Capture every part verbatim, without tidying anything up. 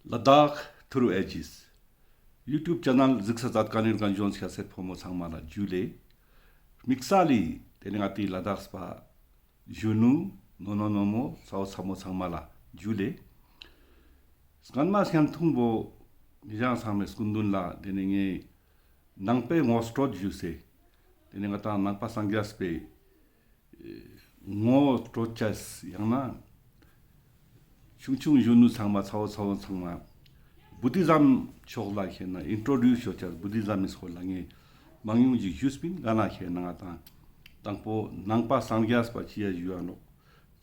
ལ་དྭགས་ཐུརུ་ཨེ་ཇིས་ཡུ་ཊུབ་ཆེ་ནལ་གཟིགས་ས་མཛད་མཁན་ནི་རྒན་གཞོན་སྐྱ་སེར་ཕོ་མོ་ཚང་མ་ལ་ཇུ་ལེ། དམིགས་བསལ་ལི་ཏེ་ནེ་ང་ཏི་ལ་དྭགས་པ་གཞོན་ནུ་ནོ་ནོ་ནོ་མོ་ཚ་བོ་ཚ་མོ་ཚང་མ་ལ་ཇུ་ལེ། སྔན་མ་སྙན་ཐུང་བོ་ཉེ་ཞང་ཚང་མའི་སྐུ་མདུན་ལ་ཏེ་ནེ་ངའི་ནང་པའི་ངོ་སྤྲོད་ཞུས་སེ། ཏེ་ནེ་ང་ཏང་ནང་པ་སངས་རྒྱས་པའི་ངོ་སྤྲོད་ཅེས་ཡང་ན་ཆུང་ཆུང་གཞོན་ནུ་ཚང་མ་ཚ་བོ་ཚ་མོ་ཚང་མ་བུ་དྷི་ཛམ་ཕྱོགས་ལ་ཁེ་ན་ཨིན་ཊྲོ་ཌིའུས་ཅོ་ཅེས་བུ་དྷི་ཛམ་མི་སྐོར་ལ་ངས་མང་ཉུང་ཅིག་ཞུས་པིན། ག་ན་ཁེ་ན་ང་ཏང་དང་པོ་ནང་པ་སངས་རྒྱས་པ་ཅི་ཡ་ཞུ་ཡ་ནོག།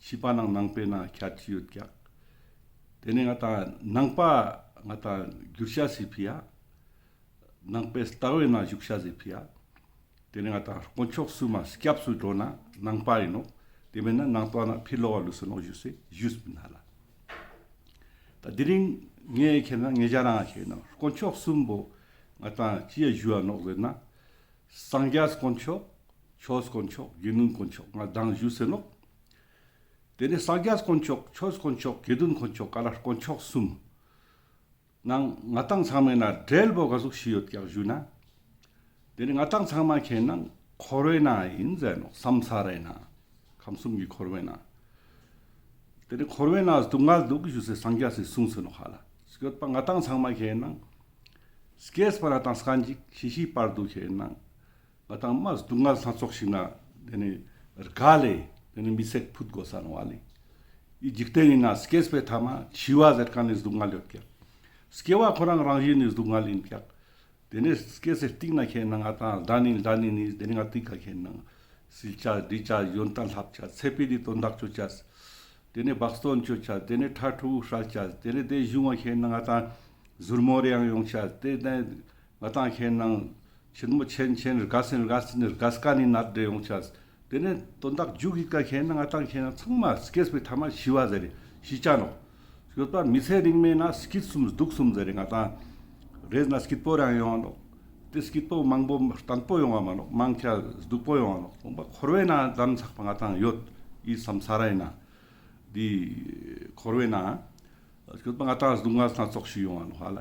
ཕྱི་པ་ནང་ནང་པའི་ནང་ཁྱད་ཅི་ཡོད་ཀྱག། ཏེ་ནེ་ང་ཏང་ནང་པ་ང་ཏང་གྱུར་ཤེས་སི་ཕི་ཡ། ནང་པའི་ལྟ་བའི་ནང་བཞུགས་ཤེས་སི་ཕི་ཡ། ཏེ་ནེ་ང་ཏང་དཀོན་མཆོག་གསུམ་མ་སྐྱབས་སུ་འགྲོ་ན་ནང་པ་ཨིན་ནོག། ཏེ་མེན་ན་ནང་པ་ནེ་ཕི་ལོག་ག་ལུས་སོ་ནོག་ཞུས་སེ་ཞུས་པིན་ཧ་ལ། ད་དེ་རིང་ངས་ཁེ་ན་ངེ་ཅ་རང་ཁེ་ན་དཀོན་མཆོག་གསུམ་པོ་ང་ཏང་ཅི་ཡ་ཞུ་ཡ་ནོག་ཟེར་ན། སངས་རྒྱས་དཀོན་མཆོག། ཆོས་དཀོན་མཆོག། དགེ་འདུན་དཀོན་མཆོག་ང་དང་ཞུས་སེ་ནོག། ཏེ་ནེ་སངས་རྒྱས་དཀོན་མཆོག། ཆོས་དཀོན་མཆོག། དགེ་འདུན་དཀོན་མཆོག་ག་ལ་དཀོན་མཆོག་གསུམ། ནང་ང་ཏང་ཚང་མའི་ནང་འབྲེལ་བོ་ག་ཟུག་ཞིག་ཡོད་ཀྱག་ཞུ་ན། ཏེ་ནེ་ང་ཏང་ཚང་མ་ཁེ་ན་འཁོར་བའི་ནང་ཨིན་ཟེར་ནོག། སམ་ས་རའི་ནང་། ཁམས་གསུམ་གྱི་འཁོར་བའི་ནང་། ཏེ་ནེ་འཁོར་བའི་ནང་སྡུག་བསྔལ་འདུག་ཞུས་སེ་སངས་རྒྱས་སི་གསུངས་སེ་ནོག་ཧ་ལ། སྐྱོད་པ་ང་ཏང་ཚང་མ་ཁེ་ན་སྐྱེས་པ་ནེ་ཏང་སྐན་ཅིག་ཤི་ཤི་བར་དུ་ཁེ་ན་ང་ཏང་མ་སྡུག་བསྔལ་སྣ་ཚོགས་ཤིག་ན་ཏེ་ནེ་རྒ་ལས་ཏེ་ནེ་མི་ཚེ་ཕུད་དགོས་ས་ནོག་ཨ་ལེ། འི་འཇིག་རྟེན་ནི་ནང་སྐྱེས་པའི་ཐ་མ་འཆི་བ་ཟེར་མཁན་ནི་སྡུག་བསྔལ་ཡོད་ཀྱག། སྐྱེ་བ་ཁོ་རང་རང་བཞིན་ནི་སྡུག་བསྔལ་ཨིན་ཀྱག། ཏེ་ནེ་སྐྱེས་སི་སྟིང་ནེ་ཁེ་ན་ང་ཏང་ལྡན་ནི་ལྡན་ནི་ནི་ཏེ་ནེ་ང་ཏི་ཀ་ཁེ་ན་སིལ་ཅེས་འདྲི་ཅེས་ཡོན་ཏན་ལྷབ་ཅེས་ཚེ་ཕི་ཏི་དོན་དག་ཅོ་ཅེས། ཏེ་ནེ་བག་སྟོན་ཅོ་ཅེས། ཏེ་ནེ་ཕྲུ་གུ་ཧྲལ་ཅེས། ཏེ་ནེ་ཏེ་ཞུང་བ་ཁེ་ན་ང་ཏང་ཟུར་མོ་རེ་ཡང་ཡོང་ཅེས། ཏེ་ནེ་ང་ཏང་ཁེ་ན་ཆེན་མོ་ཆེན་ཆེན་རྒས་སེ་རྒས་སེ་རྒས་ཀ་ནི་ནད་རེ་ཡོང་ཅེས། ཏེ་ནེ་དོན་དག་མཇུག་གི་ཀ་ཁེ་ན་ང་ཏང་ཁེ་ན་ཚང་མ་སྐྱེས་པའི་ཐ་མ་ཤི་བ་ཟེར་རེ་ཤི་ཅེས་ནོག། སྐྱོད་པ་མི་ཚེ་རིང་མོའི་ནང་སྐྱིད་གསུམ་སྡུག་གསུམ་ཟེར་རེ་ང་ཏང་རེས་ན་སྐྱིད་པོ་རང་ཡོང་ནོག། ཏེ་སྐྱིད་པོ་མང་པོ་བརྟན་པོ་ཡོང་བ་མ་ནོག། མང་ཆེ་སྡུག་པོ་ཡོང་བ་ནོག། ཚང་མ་འཁོར་བའི་ནང་དམ་ཚག་པ་ང་ཏང་ཡོད། འི་སམ་ས་རའི་ནང་འདི་འཁོར་བའི་ནང་སྐྱོད་པ་ང་ཏང་སྡུག་བསྔལ་སྣ་ཚོགས་ཤིག་ཡོང་བ་ནོག་ཧ་ལ།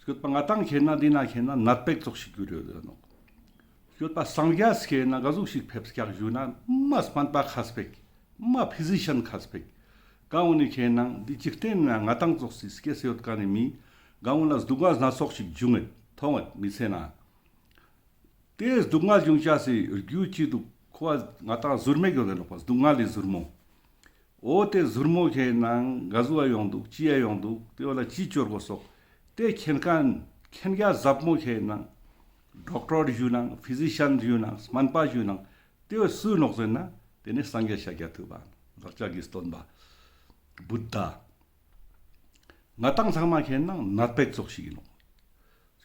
སྐྱོད་པ་ང་ཏང་ཁེ་ན་འདི་ནེ་ཁེ་ན་ནད་པ་ཙོགས་ཤིག་གྱུར་ཡོད་ནོག། སྐྱོད་པ་སངས་རྒྱས་ཁེ་ན་ག་ཟུག་ཞིག་ཕེབས་ཀྱག་ཞུ་ན་མ་སྨན་པ་མཁས་པ་ཞིག། མ་ཕི་ཟི་ཤན་མཁས་པ་ཞིག། ག་འོ་ནི་ཁེ་ན་འདི་འཇིག་རྟེན་ན་ང་ཏང་ཙོགས་སི་སྐྱེས་སེ་ཡོད་མཁན་ནི་མི་ག་འོ་ལ་སྡུག་བསྔལ་སྣ་ཚོགས་ཤིག་བྱུང་ངེད་མཐོང་ངེད་མི་ཚེ་ན། ཏེ་སྡུག་བསྔལ་བྱུང་ཅེས་སི་རྒྱུ་ཅི་འདུག། ཁོ་བ་ང་ཏང་ཟུར་མོ་ཡོད་ནོག་པ། སྡུག་བསྔལ་ལི་ཟུར་མོ། འོ་ཏེ་ཟུར་མོ་ཁེ་ན་ག་ཟུག་ཡོང་འདུག། ཅི་ཡ་ཡོང་འདུག། ཏེ་བོ་ལ་ཅི་ཅོ་དགོས་སོག། ཏེ་མཁྱེན་མཁན་མཁྱེན་རྒྱ་ཟབ་མོ་ཁེ་ན་ཌོག་ཊར་ཞུ་ནང་ཕི་ཟི་ཤན་ཞུ་ནང་སྨན་པ་ཞུ་ནང་ཏེ་བོ་སུ་ནོག་ཟེར་ན་ཏེ་ནི་སངས་རྒྱས་ཤཱཀྱ་ཐུབ་པ། བདག་ཅག་གི་སྟོན་པ་བུདྡྷ། ང་ཏང་ཚང་མ་ཁེ་ན་ནད་པ་ཙོགས་ཤིག་ཨིན་ནོག།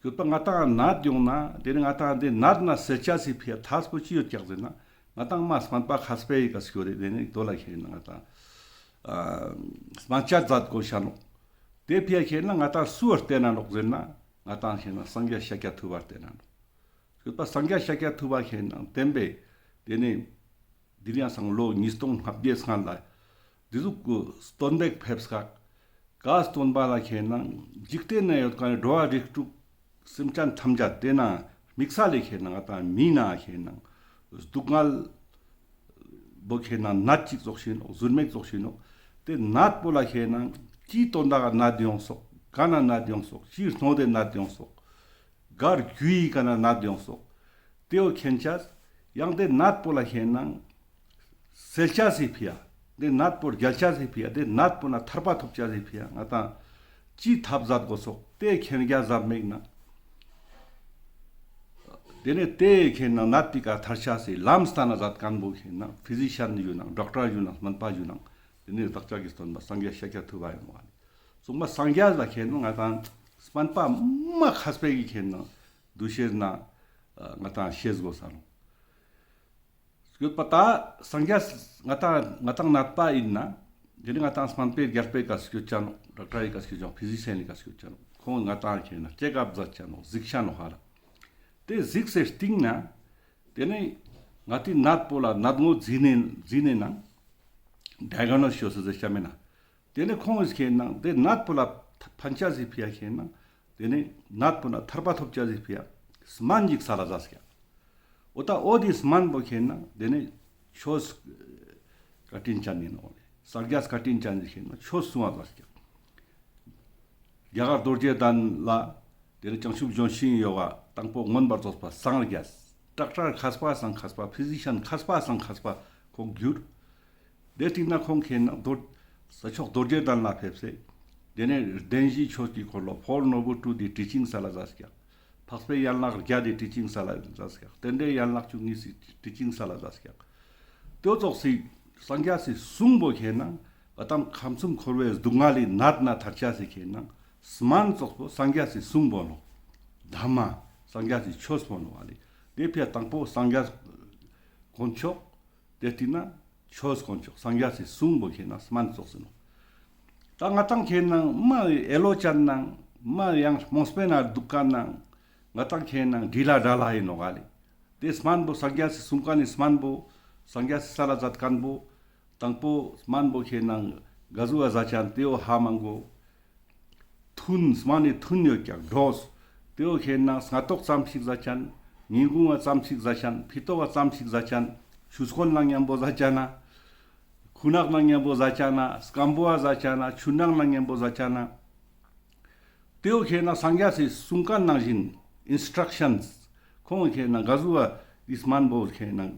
སྐྱོད་པ་ང་ཏང་ནད་ཡོང་ན་ཏེ་ནི་ང་ཏང་ཏེ་ནད་ན་སེལ་ཅེས་སི་ཕི་ཡ་ཐབས་པོ་ཅི་ཡོད་ཀྱག་ཟེར་ན་ང་ཏང་མ་སྨན་པ་མཁས་པའི་ཀ་སྐྱོད་རེ་ཏེ་ནི་དོ་ལ་ཁེ་ན་ང་ཏང་ཨ་སྨན་དཔྱད་མཛད་དགོས་ཤ་ནོག། ཏེ་ཕི་ཡ་ཁེ་ན་ང་ཏང་སུ་བར་བསྟེན་ན་ནོག་ཟེར་ན་ང་ཏང་ཁེ་ན་སངས་རྒྱས་ཤཱཀྱ་ཐུབ་པ་བར་བསྟེན་ན་ནོག། སྐྱོད་པ་སངས་རྒྱས་ཤཱཀྱ་ཐུབ་པ་ཁེ་ན་བསྟན་པའི་ཏེ་ནི་འདི་རིང་སང་ལོ་ཉིས་སྟོང་ལྔ་བརྒྱའི་སྔན་ལ་འདི་ཟུག་གི་སྟོན་པ་ཕེབས་ཀྱག། ག་སྟོན་པ་ལ་ཁེ་ན་འཇིག་རྟེན་ན་ཡོད་མཁན་ནི་འགྲོ་བ་རིགས་དྲུག་སེམས་ཅན་ཐམས་ཅད་ཏེ་ན་དམིགས་བསལ་ལི་ཁེ་ན་ང་ཏང་མི་ན་ཁེ་ན་སྡུག་བསྔལ་བོ་ཁེ་ན་ནད་ཅིག་ཙོགས་ཤིག་ནོག། ཟུར་མོ་ཙོགས་ཤིག་ནོག། ཏེ་ནད་པོ་ལ་ཁེ་ན་ཅི་དོན་དག་ག་ནད་ཡོང་སོག། ག་ན་ནད་ཡོང་སོག། ཅི་སྣོད་དེ་ནད་ཡོང་སོག། གར་རྒྱུ་ཡི་ཀ་ན་ནད་ཡོང་སོག། ཏེ་བོ་མཁྱེན་ཅེས། ཡང་ཏེ་ནད་པོ་ལ་ཁེ་ན་སེལ་ཅེས་སི་ཕི་ཡ། ཏེ་ནད་པོ་རྒྱལ་ཅེས་སི་ཕི་ཡ། ཏེ་ནད་པོ་ན་ཐར་པ་ཐོབ་ཅེས་སི་ཕི་ཡ། ང་ཏང་ཅི་ཐབས་མཛད་དགོས་སོག། ཏེ་མཁྱེན་རྒྱ་ཟབ་མེད་ན། ཏེ་ནེ་ཏེ་ཁེ་ན་ནད་ཏེ་ཀ་ཐར་ཅེས་སི་ལམ་སྟན་ན་མཛད་མཁན་བོ་ཁེ་ན་ཕི་ཟི་ཤན་ཞུ་ནང་ཌོག་ཊར་ཞུ་ནང་སྨན་པ་ཞུ་ནང་ཏེ་ནི་བདག་ཅག་གི་སྟོན་པ་སངས་རྒྱས་ཤཱཀྱ་ཐུབ་པ་ཡོང་བ་ནི། སོང་པ་སངས་རྒྱས་ལ་ཁེ་ན་ང་ཏང་སྨན་པ་མ་མཁས་པའི་ཁེ་ན་འདུ་ཤེས་ན་ང་ཏང་ཤེས་དགོས་ས་ནོག། སྐྱོད་པ་ད་སངས་རྒྱས་ང་ཏང་ང་ཏང་ནད་པ་ཨིན་ན་ཏེ་ནི་ང་ཏང་སྨན་པའི་རྒྱལ་པོའི་ཀ་སྐྱོད་ཅེས་ནོག། ཌོག་ཊར་ཡི་ཀ་སྐྱོད་ཅེས་ནོག། ཕི་ཟི་ཤན་ནི་ཀ་སྐྱོད་ཅེས་ནོག། ཁོང་ང་ཏང་ཁེ་ན་ཅེག་ཨབ་མཛད་ཅེས་ནོག། གཟིགས་ཅེས་ནོག་ཧ་ལ། ཏེ་གཟིགས་སེ་སྟིང་ན་ཏེ་ནི་ང་ཏི་ནད་པོ་ལ་ནད་ངོ་ཟིན་ནེ་ཟིན་ནེ་ན་ཌའི་ག་ནོས་ཅོས་སེ་ཟེར་ཅེས་མེད་ན། ཏེ་ནེ་ཁོང་གི་ཁེ་ན་ཏེ་ནད་པོ་ལ་ཐ་ ཕན་ཅེས་སི་ཕི་ཡ་ཁེ་ནང་དེ་ནེ་ནད་པོ་ན་ཐར་པ་ཐོབ་ཅེས་སི་ཕི་ཡ་སྨན་ཞིག་སལ་ལ་ཛད་ཀྱག། འོ་ད་འོ་དེ་སྨན་པོ་ཁེ་ནང་དེ་ནེ་ཆོས་བཀའ་དྲིན་ཅན་ཨིན་ནོག་ལེ། སངས་རྒྱས་བཀའ་དྲིན་ཅན་ཁེ་ནང་ཆོས་གསུང་བ་ཛད་ཀྱག། རྒྱ་གར་རྡོ་རྗེ་གདན་ལ་དེ་ནེ་བྱང་ཆུབ་ལྗོན་ཤིང་ཡོ་ག་དང་པོ་མངོན་པར་རྫོགས་པ་སངས་རྒྱས། ཌོག་ཊར་མཁས་པ་སང་མཁས་པ། ཕི་ཟི་ཤན་མཁས་པ་སང་མཁས་པ་ཁོང་གྱུར། དེ་སྟིང་ནེ་ཁོང་ཁེ་ནང་རྡོ་ས་ཕྱོགས་རྡོ་རྗེ་གདན་ལ་ཕེབས་སེ། དེ་ནེ་བདེན་བཞིའི་ཆོས་ཀྱི་འཁོར་ལོ་Four Noble Truth དེ་ཊི་ཅིང་སལ་ལ་ཛད་ཀྱག། འཕགས་པའི་ཡན་ལག་བརྒྱད་དེ་ཊི་ཅིང་སལ་ལ་ཛད་ཀྱག། རྟེན་འབྲེལ་ཡན་ལག་བཅུ་གཉིས་སི་ཊི་ཅིང་སལ་ལ་ཛད་ཀྱག། དེ་ཙོགས་སི་སངས་རྒྱས་སི་གསུང་པོ་ཁེ་ནང་ང་ཏང་ཁམས་གསུམ་འཁོར་བའི་སྡུག་བསྔལ་ལི་ནད་ནེ་ཐར་ཅེས་སི་ཁེ་ནང་སྨན་ཙོགས་པོ་སངས་རྒྱས་སི་གསུང་པོ་ནོག། དྷརྨ་སངས་རྒྱས་སི་ཆོས་པོ་ནོག་ཨ་ལེ། དེ་ཕི་ཡ་དང་པོ་སངས་རྒྱས་དཀོན་མཆོག། དེ་སྟིང་ནེ་ཆོས་དཀོན་མཆོག། སངས་རྒྱས་སི་གསུང་པོ་ཁེ་ནང་སྨན་ཙོགས་སི་ནོག། ད་ང་ཏང་ཁེ་ནང་མ་ཨེ་ལོ་ཅན་ནང་མ་ཡང་རྨོངས་པའི་ནང་དུག་ཁན་ནང་ང་ཏང་ཁེ་ནང་འདྲི་ལ་འདྲ་ལ་ཨིན་ནོག་ཨ་ལེ། དེ་སྨན་པོ་སངས་རྒྱས་སི་གསུང་ཁན་ནི་སྨན་པོ་སངས་རྒྱས་སི་སལ་ལ་ཛད་ཁན་པོ་དང་པོ་སྨན་པོ་ཁེ་ནང་ག་ཟུག་ག་ཛད་ཅན་དེའོ་ཧ་མ་གོ། ཐུན་སྨན་ནི་ཐུན་ཡོད་ཀྱག་ཌོས། དེའོ་ཁེ་ནང་སྔ་ཏོག་ཙམ་ཞིག་ཛད་ཅན། ཉིན་གུང་ང་ཙམ་ཞིག་ཛད་ཅན། ཕི་ཏོག་ག་ཙམ་ཞིག་ཛད་ཅན། ཆུ་སྐོལ་ནང་ཉམ་པོ་ཛད་ཅན་ན། ཁུ་ནག་ནང་ཉམ་པོ་ཛད་ཅན་ན། སྐམ་པོ་བ་ཛད་ཅན་ན། ཆུ་ནག་ནང་ཉམ་པོ་ཛད་ཅན་ན། དེའོ་ཁེ་ནང་སངས་རྒྱས་སི་གསུང་ཁན་ནང་བཞིན་ཨིན་སི་ཊྲག་ཤན་ཁོང་ཁེ་ནང་ག་ཟུག་བ་དེ་སྨན་པོ་ཁེ་ནང་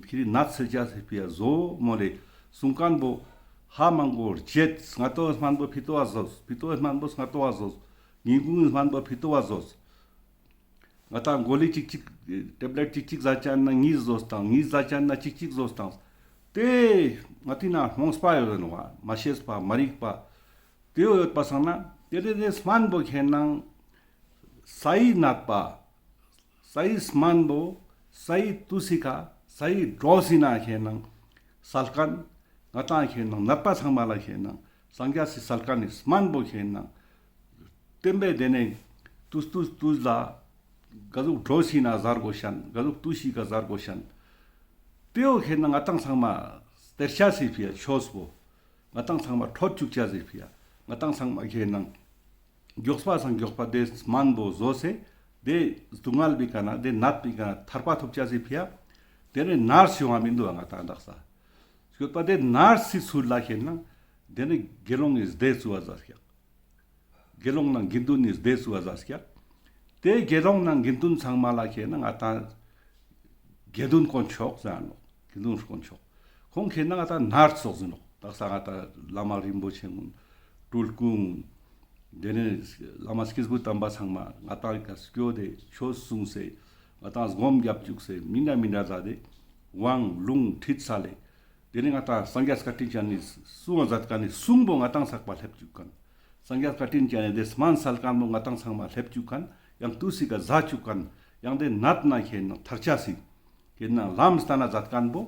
ཁེ་རི་ནད་སེལ་ཅེས་སི་ཕི་ཡ་ཟོ་མོ་ལེ་གསུང་ཁན་པོ་ཧ་མ་གོ་བརྗེད། སྔ་ཏོག་སྨན་པོ་ཕི་ཏོག་བ་ཟོས། ཕི་ཏོག་སྨན་པོ་སྔ་ཏོག་བ་ཟོས། ཉིན་གུང་སྨན་པོ་ཕི་ཏོག་བ་ཟོས། ང་ཏང་གོ་ལི་ཅིག་ཅིག་ཊེབ་ལེཊ་ཅིག་ཅིག་ཛད་ཅན་ན་ཉིས་ཛོས་ཏང་། ཉིས་ཛད་ཅན་ན་ཅིག་ཅིག་ཛོས་ཏང་། དེ་ང་ཏི་ན་རྨོངས་པ་ཡོད་ནོག་པ། མ་ཤེས་པ་མ་རིག་པ་དེའོ་ཡོད་པ་སང་ན་དེ་དེ་དེ་སྨན་པོ་ཁེ་ནང་སའི་ནད་པ་སའི་སྨན་པོ་སའི་ཏུས་སི་ཀ་སའི་ཌོས་སི་ནང་ཁེ་ནང་སལ་ཁན་ང་ཏང་ཁེ་ནང་ནད་པ་ཚང་མ་ལ་ཁེ་ནང་སངས་རྒྱས་སི་སལ་ཁན་ནི་སྨན་པོ་ཁེ་ནང་བསྟན་པའི་དེ་ནེ་ཏུས་ཏུས་ཏུས་ལ་ག་ཟུག་ཌོས་སི་ནང་ཟ་གོས་ཤན། ག་ཟུག་ཏུས་སི་ཀ་ཟ་གོས་ཤན། དེའོ་ཁེ་ནང་ང་ཏང་ཚང་མ་སྟེར་ཅེས་སི་ཕི་ཡ་ཆོས་པོ་ང་ཏང་ཚང་མ་ཕྲོད་ཅུག་ཅེས་སི་ཕི་ཡ་ང་ཏང་ཚང་མ་ཁེ་ནང་མགྱོགས་པ་སང་མགྱོགས་པ་དེ་སྨན་པོ་ཟོས་སེ་དེ་སྡུག་བསྔལ་བི་ཀ་ནེ་དེ་ནད་པི་ཀ་ནེ་ཐར་པ་ཐོབ་ཅེས་སི་ཕི་ཡ་དེ་ནེ་ནར་སི་ཡོང་བ་མི་དུག་ག་ང་ཏང་དག་ས་སྐྱོད་པ་དེ་ནར་སི་ཚུར་ལ་ཁེ་ནང་དེ་ནེ་དགེ་སློང་ངི་སྡེ་བཙུགས་པ་ཛད་ཀྱག། དགེ་སློང་ནང་དགེ་འདུན་ནི་སྡེ་བཙུགས་པ་ཛད་ཀྱག། དེ་དགེ་སློང་ནང་དགེ་འདུན་ཚང་མ་ལ་ཁེ་ནང་ང་ཏང་དགེ་འདུན་དཀོན་མཆོག་ཟེར་ནོག། དགེ་འདུན་དཀོན་མཆོག་ཁོང་ཁེ་ནང་ང་ཏང་ནར་སི་ཙོགས་ཟེར་ནོག། དག་ས་ང་ཏང་བླ་མ་རིན་པོ་ཆེ་གུན་སྤྲུལ་སྐུ་གུན་དེ་ནེ་བླ་མ་སྐྱེས་བུ་དམ་པ་ཚང་མ་ང་ཏང་ཀ་སྐྱོད་དེ་ཆོས་གསུངས་སེ་ང་ཏང་སྒོམ་རྒྱབ་ཅུག་སེ་མི་འདྲ་མི་འདྲ་ཛད་དེ་དབང་ལུང་ཁྲིད་ས་ལེ། དེ་ནེ་ང་ཏང་སངས་རྒྱས་བཀའ་དྲིན་ཅན་ནི་གསུང་བ་ཛད་ཁན་ནི་གསུང་པོ་ང་ཏང་ཚག་པ་ལེབ་ཅུག་ཁན། སངས་རྒྱས་བཀའ་དྲིན་ཅན་ནི་དེ་སྨན་སལ་ཁན་པོ་ང་ཏང་ཚང་མ་ལེབ་ཅུག་ཁན། ཡང་ཏུས་སི་ཀ་ཟ་ཅུག་ཁན། ཡང་དེ་ནད་ནེ་ཁེ་ནང་ཐར་ཅེས་སི་ཁེ་ནང་ལམ་སྟན་ན་ཛད་ཁན་པོ་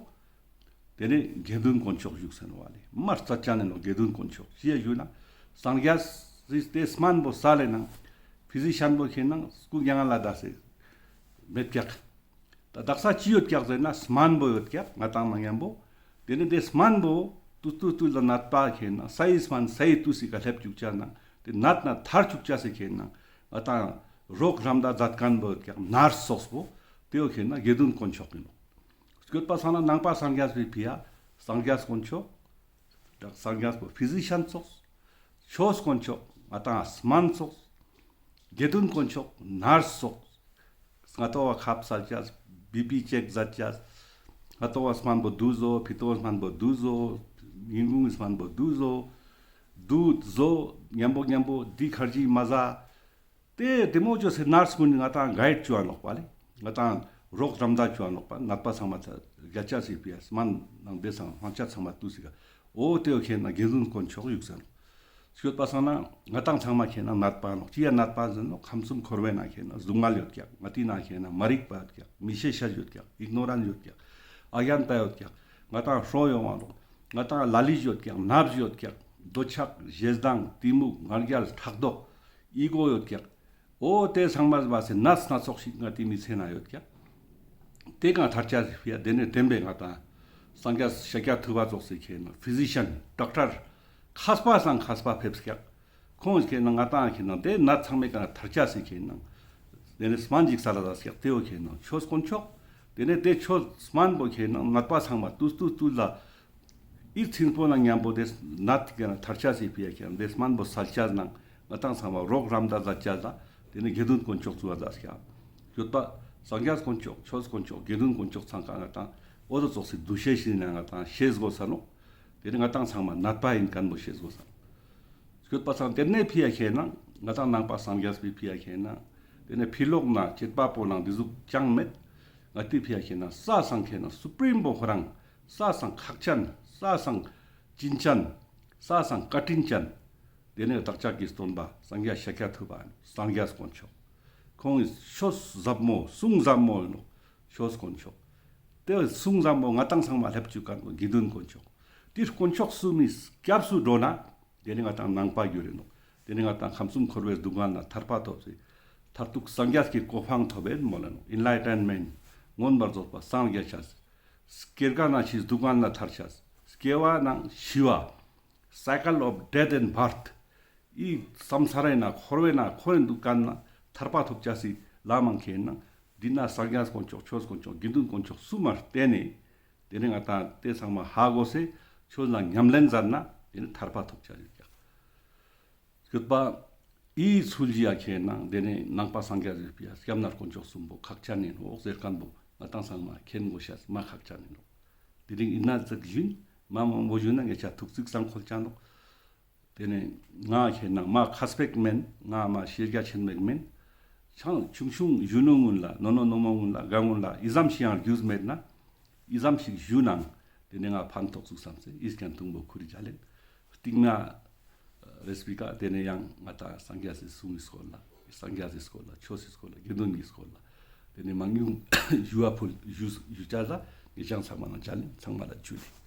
དེ་ནེ་དགེ་འདུན་དཀོན་མཆོག་ཞུགས་ཟེར་ནོག་པ་ལེ། མ་རྩ་ཅན་ནི་ནོག་དགེ་འདུན་དཀོན་མཆོག་ཅི་ཡ་ཞུ་ན་སངས་རྒྱས་སི་དེ་སྨན་པོ་སལ་ལེ་ནང་ཕི་ཟི་ཤན་པོ་ཁེ་ནང་སྐུ་རྒྱང་ལ་དག་སེ་མེད་ཀྱག། ད་དག་ས་ཅི་ཡོད་ཀྱག་ཟེར་ན་སྨན་པོ་ཡོད་ཀྱག་ང་ཏང་ནང་ཉམ་པོ། དེ་ནེ་དེ་སྨན་པོ་ཏུས་ཏུས་ཏུས་ལ་ནད་པ་ཁེ་ནང་སའི་སྨན་སའི་ཏུས་སི་ཀ་ལེབ་ཅུག་ཅེས་ནང་དེ་ནད་ནེ་ཐར་ཅུག་ཅེས་སི་ཁེ་ནང་ང་ཏང་རོགས་རམ་ད་ཛད་ཁན་པོ་ཡོད་ཀྱག་ནར་སི་ཙོགས་པོ་དེའོ་ཁེ་ནང་དགེ་འདུན་དཀོན་མཆོག་ཨིན་ནོག། སྐྱོད་པ་སང་ན་ནང་པ་སངས་རྒྱས་པའི་ཕི་ཡ་སངས་རྒྱས་དཀོན་མཆོག། སངས་རྒྱས་པོ་ཕི་ཟི་ཤན་ཙོགས། ཆོས་དཀོན་མཆོག་ང་ཏང་སྨན་ཙོགས། དགེ་འདུན་དཀོན་མཆོག་ནར་སི་ཙོགས། སྔ་ཏོག་བ་ཁབ་སལ་ཅེས། བི་པི་ཅེག་ཛད་ཅེས། སྔ་ཏོག་བ་སྨན་པོ་དུག་ཟོ། ཕི་ཏོག་སྨན་པོ་དུག་ཟོ། ཉིན་གུང་སྨན་པོ་དུག་ཟོ། དུག་ཟོ། ཉམ་པོ་ཉམ་པོ་དེ་ཁར་ཇི་མ་ཟ། དེ་དེ་མོ་ཅོས་སེ་ནར་སི་གུན་ནི་ང་ཏང་གའིཌ་ཅོ་འ་ནོག་པ་ལེ། ང་ཏང་རོགས་རམ་ད་ཅོ་འ་ནོག་པ། ནད་པ་ཚང་མ་ཚ་རྒྱལ་ཅེས་སི་ཕི་ཡ་སྨན་ནང་དེ་སང་ལྷང་ཅེས་ཚང་མ་ཏུས་སི་ཀ་འོ་དེའོ་ཁེ་ནང་དགེ་འདུན་དཀོན་མཆོག་ཞུགས་ཟེར་ནོག། སྐྱོད་པ་སང་ན་ང་ཏང་ཚང་མ་ཁེ་ནང་ནད་པ་ནོག། ཅི་ཡ་ནད་པ་ཟེར་ནོག། ཁམས་གསུམ་འཁོར་བའི་ནང་ཁེ་ནང་སྡུག་བསྔལ་ཡོད་ཀྱག། ང་ཏི་ནང་ཁེ་ནང་མ་རིག་པ་ཡོད་ཀྱག། མི་ཤེས་ཤེས་ཡོད་ཀྱག། ཨིག་ནོ་རན་ཡོད་ཀྱག། ཨ་གྱན་པ་ཡོད་ཀྱག། ང་ཏང་ཧྲོ་ཡོང་བ་ནོག། ང་ཏང་ལ་ལུས་ཡོད་ཀྱག། ནབས་ཡོད་ཀྱག། འདོད་ཆགས་ཞེ་སྡང་གཏི་མུག་ང་རྒྱལ་ཕྲག་དོག་ཨི་གོ་ཡོད་ཀྱག། འོ་དེ་ཚང་མ་བ་སེ་ནད་སྣ་ཚོགས་ཤིག་ང་ཏི་མི་ཚེ་ན་ཡོད་ཀྱག། དེ་གང་ཐར་ཅེས་སི་ཕི་ཡ་དེ་ནེ་བདེན་པའི་ང་ཏང་སངས་རྒྱས་ཤཱཀྱ་ཐུབ་པ་ཙོགས་སི་ཁེ་ནང་ཕི་ཟི་ཤན་ཌོག་ཊར་མཁས་པ་སང་མཁས་པ་ཕེབས་ཀྱག། ཁོང་ཁེ་ན་ང་ཏང་ཁེ་ན་དེ་ནད་ཚང་མའི་ཀ་ཐར་ཆ་སི་ཁེ་ན་དེ་ནེ་སྨན་ཞིག་སལ་ལ་ཟེར་ཏེ་བོ་ཁེ་ན་ཆོས་དཀོན་མཆོག། དེ་ནེ་དེ་ཆོས་སྨན་པོ་ཁེ་ན་ནད་པ་ཚང་མ་ཏུས་ཏུས་ཏུས་ལ་ཨི་ཚིན་པོ་ན་ཉམ་པོ་དེ་ནད་ཁེ་ན་ཐར་ཆ་སི་ཕི་ཡ་ཁེ་ན་དེ་སྨན་པོ་སལ་ཆ་ནང་ང་ཏང་ཚང་མ་རོགས་རམ་ད་ཟ་ཆ་ལ་དེ་ནེ་དགེ་འདུན་དཀོན་མཆོག་ཙུག་ག་ཟེར་ཀྱག། སྐྱོད་པ་སངས་རྒྱས་དཀོན་མཆོག་ཆོས་དཀོན་མཆོག་དགེ་འདུན་དཀོན་མཆོག་ཚང་ཀ་ང་ཏང་འོ་དོ་ཙོགས་སི་འདུ་ཤེས་ཤིག་ན་ང་ཏང་ཤེས་དགོས་ས་ནོག། དེ་ནེ་ང་ཏང་ཚང་མ་ནད་པ་ཡིན་མཁན་པོ་ཤེས་དགོས་ས་ནོག། སྐྱོད་པ་སང་དེ་ནེ་ཕི་ཡ་ཁེ་ན་ང་ཏང་ནང་པ་སངས་རྒྱས་པའི་ཕི་ཡ་ཁེ་ན་དེ་ནེ་ཕི་ལོག་ན་བྱེད་པ་པོ་ནང་འདི་ཟུག་ཅང་མེད། ང་ཏི་ཕི་ཡ་ཁེ་ན་ས་སང་ཁེ་ན་སུ་པྲིམ་པོ་ཁོ་རང་ས་སང་ཁག་ཅན། ས་སང་ཅིན་ཅན། ས་སང་བཀའ་དྲིན་ཅན། དེ་ནེ་བདག་ཅག་གི་སྟོན་པ་སངས་རྒྱས་ཤཱཀྱ་ཐུབ་པ་སངས་རྒྱས་དཀོན་མཆོག། ཁོང་གི་ཆོས་ཟབ་མོ་གསུང་ཟབ་མོ་ཡིན་ནོག། ཆོས་དཀོན་མཆོག། དེ་གསུང་ཟབ་མོ་ང་ཏང་ཚང་མ་ལྷེབ་བཅུག་མཁན་པོ་དགེ་འདུན་དཀོན་མཆོག། དེ་དཀོན་མཆོག་གསུམ་མི་སྐྱབས་སུ་འགྲོ་ན་དེ་ནེ་ང་ཏང་ནང་པ་གྱུར་ཡིན་ནོག། དེ་ནེ་ང་ཏང་ཁམས་གསུམ་འཁོར་བའི་སྡུག་བསྔལ་ན་ཐར་པ་ཐོབ་སྟེ་མཐར་ཐུག་སངས་རྒྱས་ཀྱི་གོ་འཕང་ཐོབ་ཡིན་མོལ་ལ་ནོག། ཨིན་ལའི་ཊེན་མེནཊ་མངོན་པར་རྫོགས་པ་སངས་རྒྱས་ཆ། སྐྱེ་རྒ་ན་འཆིའི་སྡུག་བསྔལ་ན་ཐར་ཆ། སྐྱེ་བ་ནང་ཤི་བ། Cycle of death and birth. ཨི་སམ་ས་རའི་ནང་འཁོར་བའི་ནང་འཁོར་རིན་འདུག་མཁན་ན་ཐར་པ་ཐོབ་ཆ་སི་ལམ་མང་ཁེ་ན་འདི་ན་སངས་རྒྱས་དཀོན་མཆོག་ཆོས་དཀོན་མཆོག་དགེ་འདུན་དཀོན་མཆོག་གསུམ་མ་བརྟེན་ནེ་དེ་ནེ་ང་ཏང་དེ་ཚང་མ་ཧ་གོ་སེ་ཆོས་ལ་ཉམས་ལེན་མཛད་ན་དེ་ནེ་ཐར་པ་ཐོབ་ཆ་ཡོད་ཀྱག། སྐྱོད་པ་ཨི་ཚུལ་གྱི་ཡ་ཁེ་ན་དེ་ནེ་ནང་པ་སངས་རྒྱས་པའི་ཕི་ཡ་སྐྱབས་གནས་དཀོན་མཆོག་གསུམ་པོ་ཁག་ཅན་ཡིན་ནོག་ཟེར་མཁན་པོ་ང་ཏང་ཚང་མ་མཁྱེན་དགོས་ཤེས་མ་ཁག་ཅན་ཡིན་ནོག། དེ་རིང་ཨིན་ན་ཙིག་ཞུན་མ་མང་པོ་ཞུ་ན་ངེད་ཅག་ཐུགས་ཚིག་སང་ཁོལ་ཆ་ནོག། དེ་ནེ་ང་ཁེ་ན་མ་ཁས་པེག་མེན། ང་མ་ཤེས་རྒྱ་ཆེན་མེག་མེན། ཆང་ཆུང་ཆུང་ཞུ་ནུ་ངུན་ལ་ནོ་ནོ་ནོ་མོ་ངུན་ལ་ག་ངུན་ལ་ཨི་ཙམ་ཞིག་ཡང་རྒྱུས་མེད་ན་ཨི་ཙམ་ཞིག་ཞུ་ནང་དེ་ནེ་ང་ཕན་ཐོགས་ཚུགས་བསམ་སེ་ཨིས་ཀྱང་ཐུང་པོ་ཁུར་རི་ཅ་ལེན། སྟིང་མ་རེས་པི་ཀ་དེ་ནེ་ཡང་ང་ཏང་སངས་རྒྱས་སི་གསུང་གི་སྐོར་ལ་སངས་རྒྱས་སི་སྐོར་ལ་ཆོས་སི་སྐོར་ལ་དགེ་འདུན་གྱི་སྐོར་ལ་དེ་ནེ་མང་ཉུང་ཞུ་བ་ཕུལ་ཞུ་ཞུ་ཅ་ལ་ངེད་ཅག་ཚང་མ་ནང་ཅ་ལེན། ཚང་མ་ལ་ཇུ་ལེ།